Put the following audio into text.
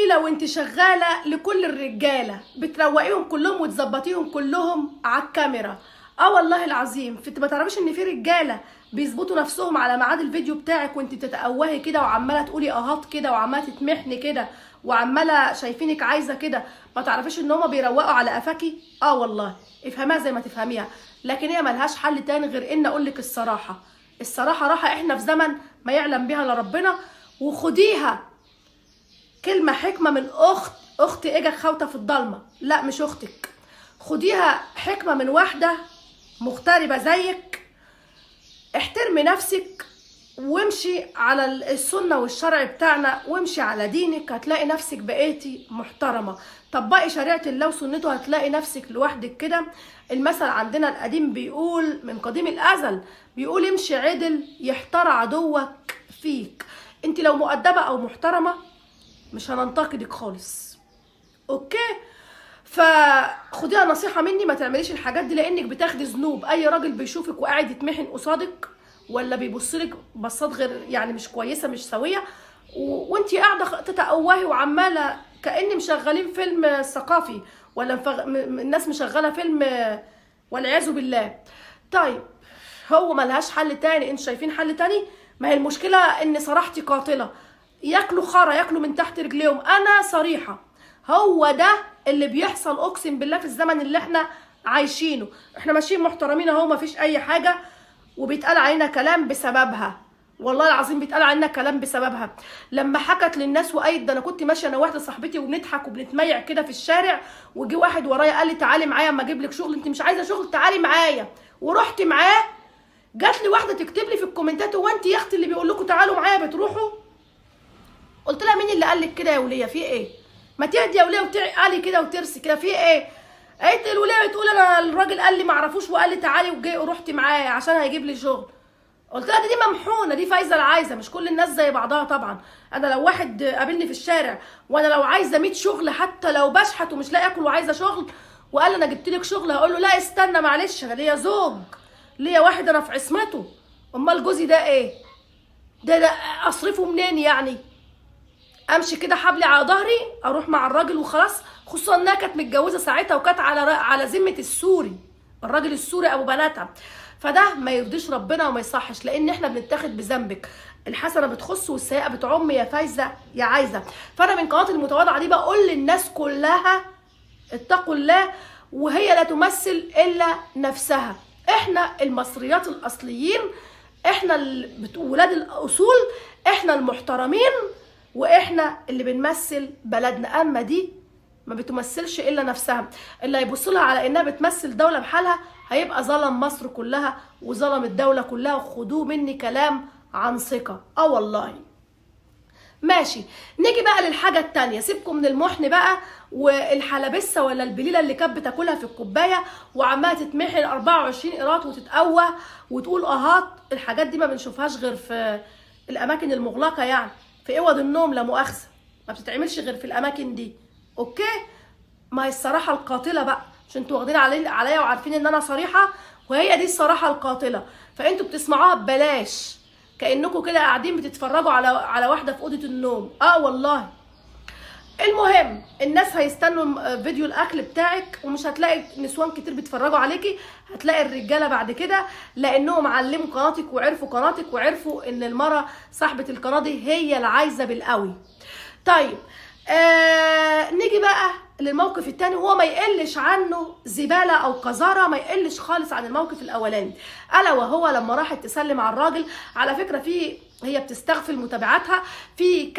جميلة وانت شغالة لكل الرجالة، بتروقيهم كلهم وتظبطيهم كلهم على الكاميرا. اه والله العظيم انت ما تعرفيش ان في رجاله بيظبطوا نفسهم على ميعاد الفيديو بتاعك وانت بتتقوهي كده وعماله تقولي اهات كده وعماله تتمحني كده وعماله شايفينك عايزه كده، ما تعرفيش ان هما بيروقوا على قفاكي. اه والله افهمها زي ما تفهميها، لكن هي ملهاش حل تاني غير ان اقول لك الصراحة. الصراحة راحة، احنا في زمن ما يعلم بها الا ربنا. وخديها كلمة حكمه من اخت اجا خوته في الضلمة، لا مش اختك، خديها حكمه من واحدة مغتربه زيك. احترمي نفسك وامشي على السنة والشرع بتاعنا وامشي على دينك، هتلاقي نفسك بقيتي محترمه. طبقي شريعة الله وسنته هتلاقي نفسك لوحدك كده. المثل عندنا القديم بيقول من قديم الازل، بيقول امشي عدل يحتار عدوك فيك. انت لو مؤدبة او محترمه مش هننتقدك خالص، okay؟ فخديها نصيحة مني، ما تعمليش الحاجات دي لانك بتاخدي ذنوب. اي راجل بيشوفك وقاعد يتمحن قصادك ولا بيبصلك بصات غير يعني مش كويسة مش سويه، وانت قاعدة تتقوهي وعماله كأن مشغلين فيلم ثقافي ولا الناس مشغله فيلم والعياذ بالله. طيب هو ملهاش حل تاني؟ انتوا شايفين حل تاني؟ ما هي المشكلة ان صراحتي قاتله، ياكلوا خرا ياكلوا من تحت رجليهم. انا صريحه، هو ده اللي بيحصل اقسم بالله في الزمن اللي احنا عايشينه. احنا ماشيين محترمين اهو، مفيش اي حاجة، وبيتقال علينا كلام بسببها، والله العظيم بيتقال علينا كلام بسببها. لما حكت للناس وقالت ده انا كنت ماشية انا واحدة صاحبتي وبنضحك وبنتميع كده في الشارع، وجي واحد ورايا قال لي تعالي معايا اما اجيب لك شغل، انت مش عايزه شغل تعالي معايا، ورحت معاه. جات لي واحدة تكتب لي في الكومنتات هو انت يا اختي اللي بيقول لكم تعالوا معايا بتروحوا؟ قلت لها مين اللي قال لك كده يا وليه؟ في ايه؟ ما تهدي يا وليه وتعقلي كده وترسي كده، في ايه؟ قالت لي الوليه بتقول انا الراجل قال لي ما اعرفوش وقال لي تعالي وجي ورحت معاه عشان هيجيب لي شغل. قلت لها دي ممحونه، دي فايزه العايزه، مش كل الناس زي بعضها طبعا. انا لو واحد قابلني في الشارع وانا لو عايزه 100 شغل حتى لو بشحت ومش لاقي اكل وعايزه شغل وقال انا جبت لك شغل، هقول له لا استنى معلش انا ليا زوج، ليا واحد انا في عصمته، امال جوزي ده ايه؟ ده اصرفه منين يعني؟ امشي كده حبلي على ظهري اروح مع الراجل وخلاص؟ خصوصا انها كانت متجوزة ساعتها وكانت على ذمه السوري، الراجل السوري ابو بناتها. فده ما يرضيش ربنا وما يصحش، لان احنا بنتاخد بذنبك. الحسنة بتخص والسيئة بتعم يا فايزه يا عايزه. فانا من قناتي المتواضعة دي بقول للناس كلها اتقوا الله، وهي لا تمثل الا نفسها. احنا المصريات الاصليين، احنا ولاد الاصول، احنا المحترمين، واحنا اللي بنمثل بلدنا. اما دي ما بتمثلش الا نفسها. اللي هيبص لها على انها بتمثل دولة بحالها هيبقى ظلم مصر كلها وظلم الدولة كلها. وخدوه مني كلام عن ثقة، اه والله. ماشي، نيجي بقى للحاجة التانية. سيبكم من المحن بقى والحلبسه ولا البليله اللي كانت بتاكلها في الكوباية وعماله تتمحن 24 قيراط وتتقوى وتقول اهات. الحاجات دي ما بنشوفهاش غير في الاماكن المغلقة، يعني في اوض النوم لا مؤاخذة، ما بتتعملش غير في الاماكن دي. okay؟ ما هي الصراحة القاتلة بقى، مش انتوا واخدين عليا وعارفين ان انا صريحه، وهي دي الصراحة القاتلة. فانتوا بتسمعوها ببلاش، كانكم كده قاعدين بتتفرجوا على واحدة في اوضة النوم. اه والله. المهم الناس هيستنوا فيديو الاكل بتاعك، ومش هتلاقي نسوان كتير بيتفرجوا عليكي، هتلاقي الرجالة بعد كده، لانهم علموا قناتك وعرفوا قناتك وعرفوا ان المراة صاحبه القناة دي هي اللي عايزه بالقوي. طيب نيجي بقى للموقف الثاني، وهو ما يقلش عنه زبالة او قذاره، ما يقلش خالص عن الموقف الاولاني، الا وهو لما راحت تسلم على الراجل. على فكرة في هي بتستغفل متابعاتها في كذا